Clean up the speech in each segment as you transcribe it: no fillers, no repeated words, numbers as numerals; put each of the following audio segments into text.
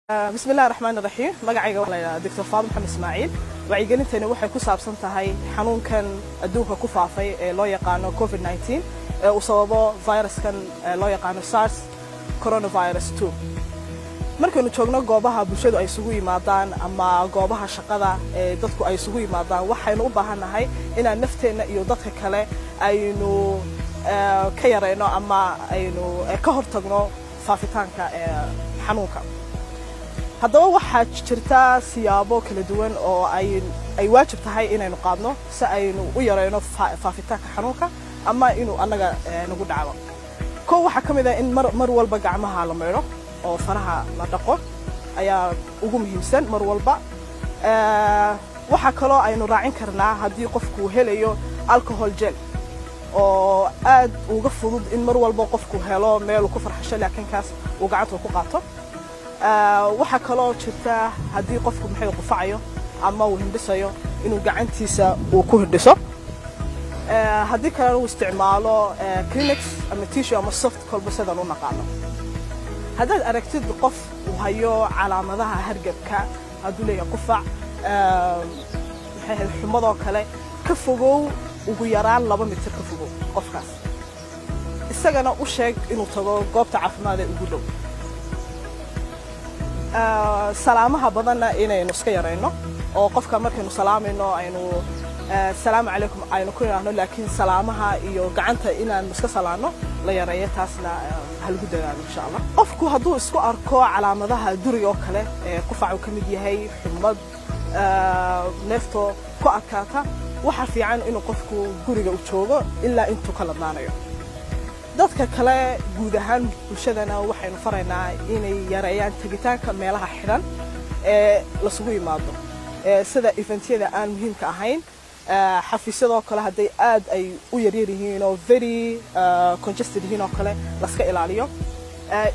Bismi Illahi Raxmaan Raxiim. Magacayga waxaa la yidhahdaa Doctor Faadum Maxamed Ismaaciil. Wacyigelintani waxay ku saabsan tahay xanuunkan adduunka ku faafay ee loo yaqaano COVID-19, ee uu sababo viruskan loo yaqaano SARS coronavirus 2. Markaynu joogno goobaha bulshadu ay isugu yimaadaan ama goobaha shaqada ee dadku ay isugu yimaadaan, waxaynu u baahannahay inaan nafteenna iyo dadka kale aynu ka yarayno ama aynu ka hortagno faafitaanka xanuunka. Haddaba waxaa jirta siyaabo kala duwan oo ay waajib tahay inaynu qaadno si aynu u yarayno faafitaanka xanuunka ama inuu annaga nagu dhacdo. Kow, waxaa ka mid ah in mar walba gacmaha la maydho oo faraha la dhaqo ayaa ugu muhiimsan mar walba. Waxaa kaloo aynu raacin karnaa haddii qofku helayo alcohol gel, oo aad uga fudud in mar walba qofku helo meeluu ku farxasho, laakiin kaas uu gacanta ku qaato. Waxaa kaloo jirta haddii qofku maxay qufacayo ama uu hindhisayo, inuu gacantiisa uu ku hindhiso, haddii kalena uu isticmaalo Kleenex ama tissue ama soft kolba sidaan u naqaano. Haddaad aragtid qof uu hayo calaamadaha hargabka, hadduu leeyahay qufac, maxay ahayd, xumadoo kale, ka fogow, ugu yaraan 2 mitir ka fogow qofkaas, isagana u sheeg inuu tago goobta caafimaad ee ugu dhow. Salaamaha badanna inaynu iska yarayno, oo qofka markaynu salaamayno aynu "Salaamu calaykum" aynu ku idhaahno, laakiin salaamaha iyo gacanta inaanu iska salaano la yareeyo. Taasna ha lagu dadaalo, insha Allah. Qofku hadduu isku arko calaamadaha duriga oo kale, qufac uu ka mid yahay, xumad, neeftoo ku adkaata, waxaa fiican inuu qofku guriga u joogo ilaa intuu ka ladnaanayo. Dadka kale guud ahaan bulshadana waxaynu faraynaa inay yareeyaan tegitaanka meelaha xidhan ee lasugu yimaado, sida eventyada aan muhiimka ahayn, xafiisyadoo kale hadday aad ay u yaryar yihiin oo very congested yihiin oo kale laska ilaaliyo,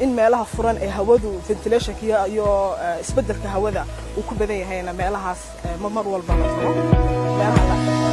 in meelaha furan ee hawadu ventilationka iyo isbeddelka hawada uu ku badan yahayna meelahaas ma mar walba la tago meelaha.